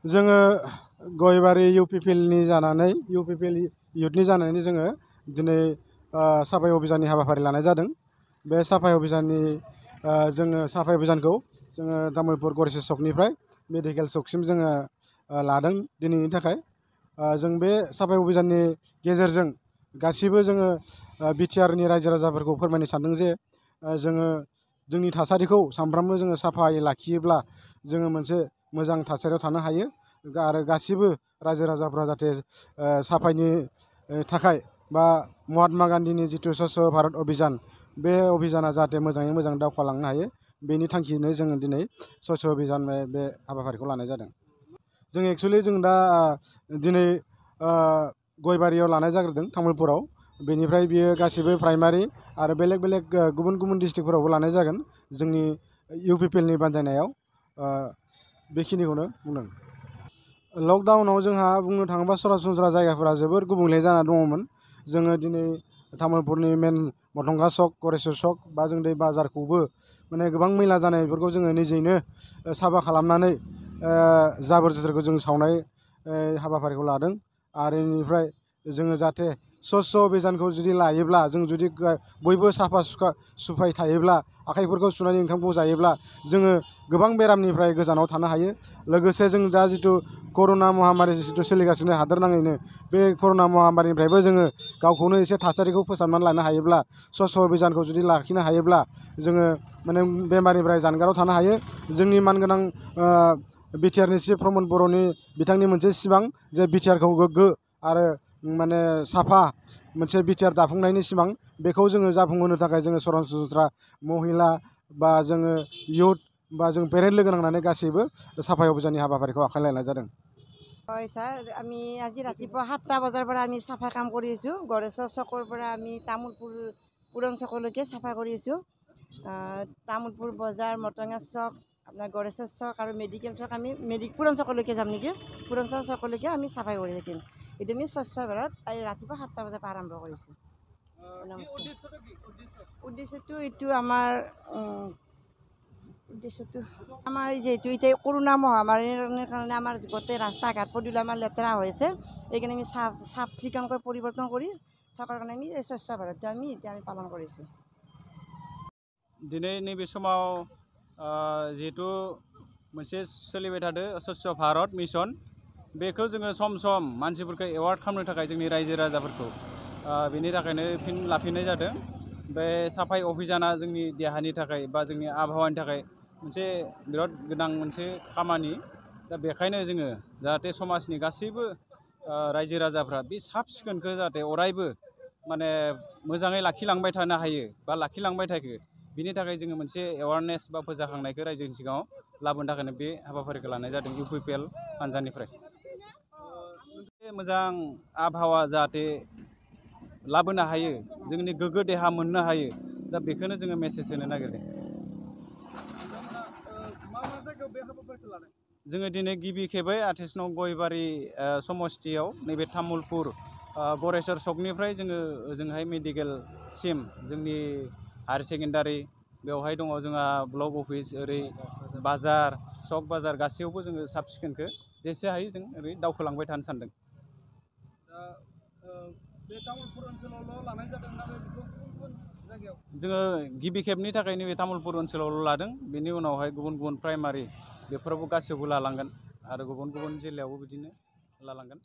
जोङो गयबारि इउपिपिएलनि जानानै इउपिपिएल इयुथनि जानानै जोङो दिनै साफाइ अभियाननि हाबाफारि लानाय जादों। बे साफाइ अभियाननि जोङो साफाइ अभियानखौ जोङो तामुलपुर गरेस्वर सकनिफ्राय मेडिकेल सकसिम जोङो लादों दिनैनि थाखाय। जों बे साफाइ अभियाननि गेजेरजों गासिबो जोङो बिटिआरनि रायजो राजाफोरखौ फोरमायनो सानदों जे जोङो जोंनि थासारिखौ सानफ्रामबो जोङो साफायै लाखियोब्ला जोङो मोनसे मोजां थासारियाव थानो हायो आरो गासिबो रायजो राजाफ्रा जाहाथे साफाइनि थाखाय बा महात्मा गान्धीनि जिथु स्वच्छ भारत अभियान बे अभियाना जाहाथे मोजाङै मोजां दावगालांनो हायो बेनि थांखियैनो जोङो दिनै स्वच्छ अभियान बे हाबाफारिखौ लानाय जादों। जों एक्सुवेलि जों दा दिनै गयबारियाव लानाय जाग्रोदों तामुलपुराव, बेनिफ्राय बियो गासिबो प्राइमारि आरो बेलेग बेलेग गुबुन गुबुन डिस्ट्रिक्टफोरावबो लानाय जागोन जोंनि इउपिपिएलनि बानजायनायाव। बेखिनिखौनो बुंदों। लकडाउनाव जोंहा बुंनो थाङोबा सरासनस्रा जायगाफोरा जोबोर गुबुंले जाना दङमोन। जोङो दिनै तामुलपुरनि मेन मथंगा सक, गरेस्वर सक बा जों दै बाजारखौबो माने गोबां मैला जानाय बेफोरखौ जोङो निजेनो साफा खालामनानै जाबोर जोथोरखौ जों सावनाय हाबाफारिखौ लादों। आरो बेनिफ्राय जोङो जाहाथे स्वच्छ अभियानखौ जुदि लायोब्ला जों जुदि बयबो साफा सुफाय थायोब्ला आखाइफोरखौ सुनानै ओंखामखौ जायोब्ला जोङो गोबां बेरामनिफ्राय गोजानाव थानो हायो। लोगोसे जों दा जिथु कर'ना महामारि जिथु सोलिगासिनो हादोर नाङैनो, बे कर'ना महामारिनिफ्रायबो जोङो गावखौनो एसे थासारिखौ फोसाबनानै लानो हायोब्ला स्वच्छ अभियानखौ जुदि लाखिनो हायोब्ला जोङो माने बेमारनिफ्राय जानगाराव थानो हायो। जोंनि मानगोनां बिटिआरनि चिफ प्रमद बर'नि बिथांनि मोनसे सिमां जे बिटिआरखौ गोग्गो आरो माने साफा मोनसे बिटिआर दाफुंनायनि सिमां, बेखौ जोङो जाफुंहोनो थाखाय जोङो सरासनस्रा महिला बा जोङो इयुथ बा जों पेरेन्ट लोगो नांनानै गासैबो साफाइ अभियाननि हाबाफारिखौ आखाइ लानाय जादों। হয় ছাৰ, আমি আজি ৰাতিপুৱা 7টা বজাৰ পৰা আমি চাফা কাম কৰি আছোঁ। গড়েশ্বৰ চকৰ পৰা আমি তামোলপুৰ পুৰণ চকলৈকে চাফা কৰি আছোঁ। তামোলপুৰ বজাৰ, মটঙা চক, আপোনাৰ গড়েশ্বৰ চক আৰু মেডিকেল চক, আমি পুৰণ চকলৈকে যাম নেকি, পুৰণ চকলৈকে আমি চাফাই কৰি থাকিম। এইটো আমি স্বচ্ছ ভাৰত ৰাতিপুৱা 7টা বজাৰ পৰা আৰম্ভ কৰিছোঁ। উদ্দেশ্যটো এইটো আমাৰ যিহেতু এতিয়া কৰোণা মহামাৰীৰ কাৰণে আমাৰ গোটেই ৰাস্তা ঘাট পদূলি আমাৰ লেতেৰা হৈ আছে, সেইকাৰণে আমি চাফ চিকুণকৈ পৰিৱৰ্তন কৰি থকাৰ কাৰণে আমি এই স্বচ্ছ ভাৰতটো এতিয়া আমি পালন কৰিছোঁ। दिनै नैबे समाव जिहेतु मोनसे सोलिबाय थादो स्वच्छ भारत मिशन, बेखौ जोङो सम सम मानसिफोरखौ एवार्ड खालामनो थाखाय जोंनि रायजो राजाफोरखौ बेनि थाखायनो फिन लाफिननाय जादों। बे साफाइ अभियाना जोंनि देहानि थाखाय बा जोंनि आबहावानि थाखाय मोनसे बिराद गोनां मोनसे खामानि। दा बेखायनो जोङो जाहाथे समाजनि गासैबो रायजो राजाफ्रा बे साब सिखोनखौ जाहाथे अरायबो माने मोजाङै लाखिलांबाय थानो हायो बा लाखिलांबाय थायो, बिनि थाखाय जोङो मोनसे एवारनेस बा फोजाखांनायखौ रायजोनि सिगाङाव लाबोनो थाखायनो बे हाबाफारिखौ लानाय जादों इउपिपिएल हान्जानिफ्राय। मोजां आबहावा जाहाथे लाबोनो हायो, जोंनि गोग्गो देहा मोननो हायो, दा बेखौनो जोङो मेसेज होनो नागिरदों। जोङो दिनै गिबि खेबै 28 नं गयबारि समस्थियाव नैबे तामुलपुर गरेस्वर सकनिफ्राय जोङो ओजोंहाय मेडिकेलसिम जोंनि हायार सेकेन्डारि बेवहाय दङ जोंहा ब्लक अफिस, ओरै बाजार सक बाजार गासैयावबो जोङो साब सिखोनखौ जेसे हायो जों ओरै दावखोलांबाय थानो सानदों। बे तामुलपुर ओनसोलावल' लानाय जादों ना गुबुन गुबुन जायगायाव? जोङो गिबि खेबनि थाखाय नैबे तामुलपुर ओनसोलावल' लादों, बेनि उनावहाय गुबुन गुबुन प्राइमारि बेफोरावबो गासैयावबो लालांगोन आरो गुबुन गुबुन जिल्लायावबो बिदिनो लालांगोन।